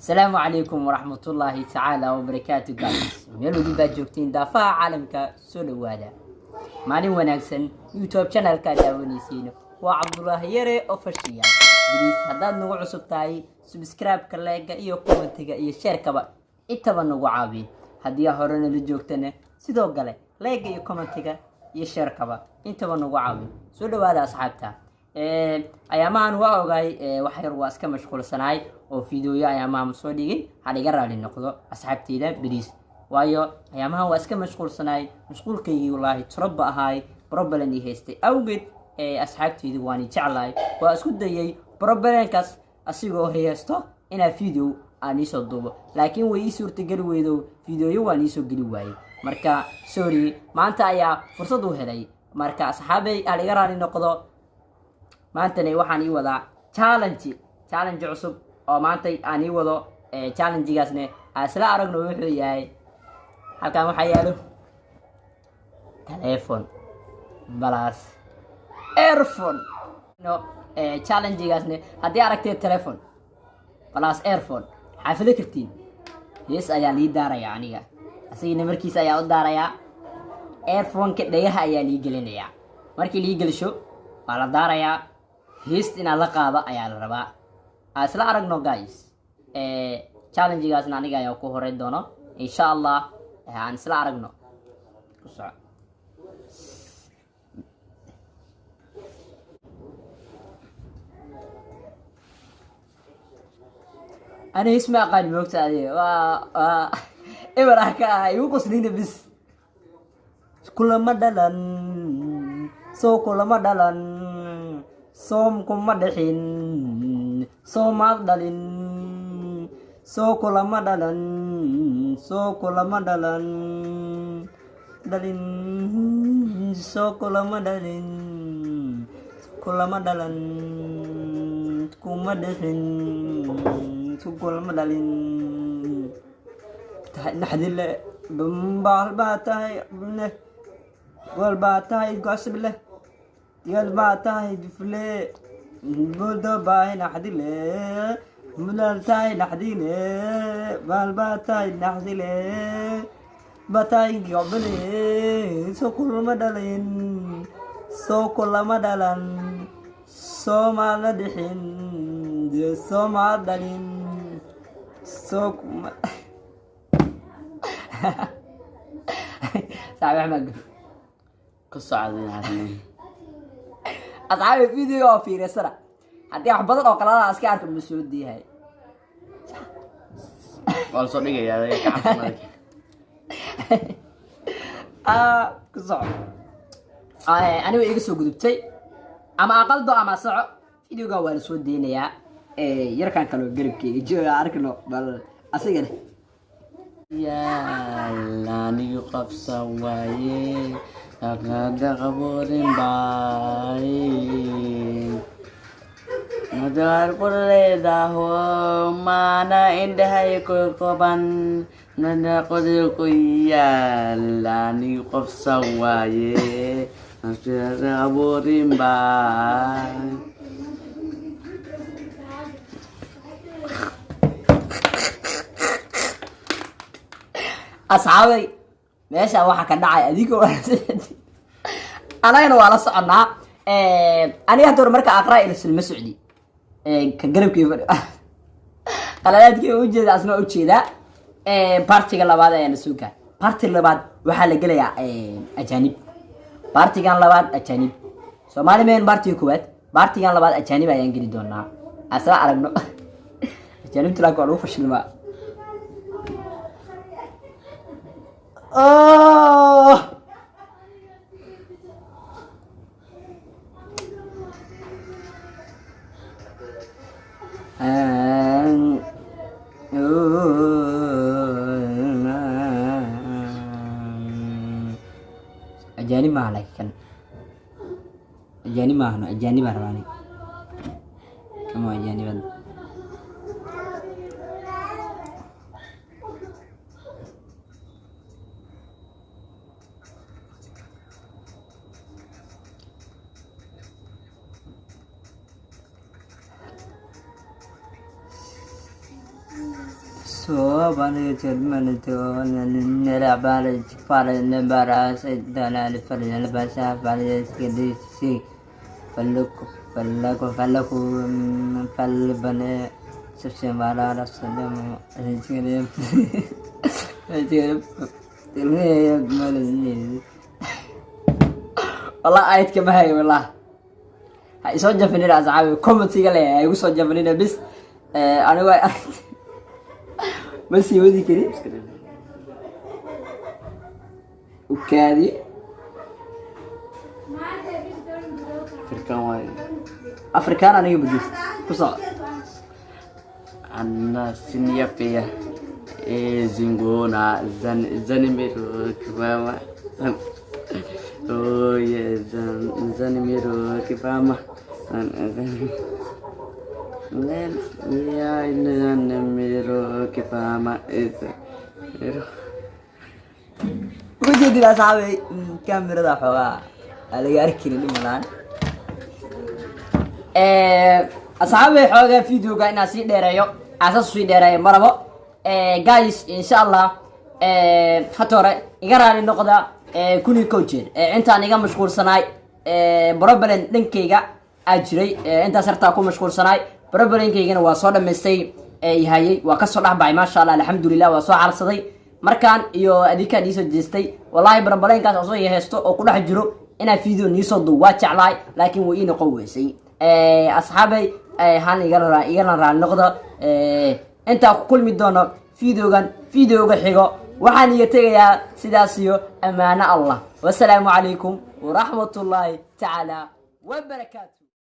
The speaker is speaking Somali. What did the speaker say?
Asalaamu calaykum waraxmatullaahi tacaala wabarakaatu. Guys, meel weli baad joogtiin daafaha caalamka, soo dhowaada, maalin wanaagsan. YouTube channelkaa daawanaysiin waa Cabdulaahi Yare Official. Please, haddaad nagu cusub tahay, subscribe-ka, like-ga iyo commentiga iyo share-kaba intaba nagu caawiin. Haddii aa hore nala joogtana, sidoo kale like-ga iyo commentiga iyo share-kaba intaba nagu caawin. Soo dhowaada, asxaabta. Ayaamahan waa ogaay, wax yar waa iska mashquulsanahay oo fiidooyo ayaamaha ma soo dhigin. Ha iga raali noqdo, asxaabteyda, please, waayo ayaamahan waa iska mashquulsanahay. Mashquulkaygii wallaahi troba ahaay, problem ii haystay awgeed. Asxaabteydu waan jeclahay, waa isku dayay problemkaas asigoo haysto inaa video aan iisoo duubo, laakiin way ii suurtageli weydo, videoyo waan iisoo geli waayey. Marka sorry, maanta ayaa fursad u helay. Marka asxaabey, ha iga raali noqdo. Maantana waxaan ii wadaa challenge cusub oo maanta aan ii wado. Challengegaasne aan isla aragno wuxuu yahay. Halkan waxaa yaalo telephone plus earphone. No, challengegaasne haddii aragtee telephone plus earphone, xaafilo kartiin. Hees ayaa lii daarayaa, aniga asigana markiisa ayaa u daarayaa. Earphoneka dhagaha ayaa lii gelinayaa. Markii lii gelisho, waa la daarayaa. Heest inaad la qaado ayaa la rabaa. Aan isla aragno, guys. Challengegaasna aniga ayaa ku horeyn doono, insha Allah. Aan isla aragno. Ku soco. Ani hees ma aqaani, moogta adiga waa eber ah ka ah, igu qoslina bis. Kulama dhalan, soo kulama dhalan, soom kuma dhixin, soomaad dhalin, soo kulama dhalan, soo kulama dhalan, dhalin, soo kulama dhalin, kulama dhalan, kuma dhixin, kulama dhalin. Tahay naxdile baal baa tahay leh, gool baa tahay, goosib leh, digal baa tahay, dufle budo baahi, naxdile mudal tahay, naxdile baal baa tahay, naxdile batahay, gobole, soo kulama dhalin, soo kulama dhalan, soomaadna dhixin, soomaad dhalin, soo kuma saaxiib Axmed. Ku socday xasan. Asxaabi, video oo fiirsana, haddii wax badan oo qaladaha iska arka, ma soo diyahay. Waa la soo dhigayaa, adiga ka cabsan adag. Ah, ku soco. Aniga iga soo gudubtay ama aqaldo ama soco, videoga waa la soo deynayaa. Yarkan kaloo garabkeyga jooga, arkno bal asigana. Yaal anigu qabsan waaye aqaada qaboodin baay madaar ku leedaho maana indhahay ku qaban nadaqodi ku yaal anigu qabsan waaye qaboodin baay. Asxaabay, meesha waxaa ka dhacay adigoo anagana waa la soconaa. Aniga hadda hore marka aqraa ilsilma socdi. Ka garabkii fadhi qaladaadkii ujeeda, asna ujeedaa. Partiga labaad ayaa la soo gaar. Parti labaad waxaa la gelayaa ajaanib. Partigan labaad ajaanib, Soomaali meen. Partiga koowaad, partigan labaad ajaanib ayaan geli doonaa. Asla aragno ajaanibta, laakiin waa lagu fashilmaa. Oh! Ajaanib maaha, laakiin kan ajaanib maahno. Ajaanib baan rabaa aniga. Kan waa ajaanibada. Wallah, aayadka ma hayo. Wallah, ha isoo jafinina, asxaabi. Commentiga le ha igu soo jafinina bis. Anigu ma sii wadi karin. Ukaadi. Afrikaan waaye. Afrikaan aniga badist ku soco. Anna sinyafia zingona zan zanimiro kibama, oh yeah, zan zanimiro kibama len ya zanimiro kibama is. Uga jeedin, asxaabay, kamerada xoogaa aa laga arki karin dhimalaan. Asxaabay, xoogaa videoga inaan sii dheereeyo, asaas sii dheereeyo marabo. Guys, insha Allah, hata hore iga raali noqda 1001 jeer. Intaan iga mashquulsanaay, problem dhankayga aa jiray. Intaas hartaa ku mashquulsanaay, problemkaygana waa soo dhamaystay, hayay, waa kasoo dhex baxay, maasha Allah, alxamdulilah, waa soo xalsaday. Markaan iyo adinkaan iisoo jeestay, wallahi problemkaas oo soo haysto oo ku dhex jiro inaan video niisoo duub waa jeclahay, laakiin way ii noqon weysay. Asxaabay, han igala raali noqda. Intaa ku kulmi doono videogan videoga xigo, waxaan iga tegayaa sidaas iyo ammaano Allah. Wasalaamu calaykum waraxmatullaahi tacaala wabarakaatu.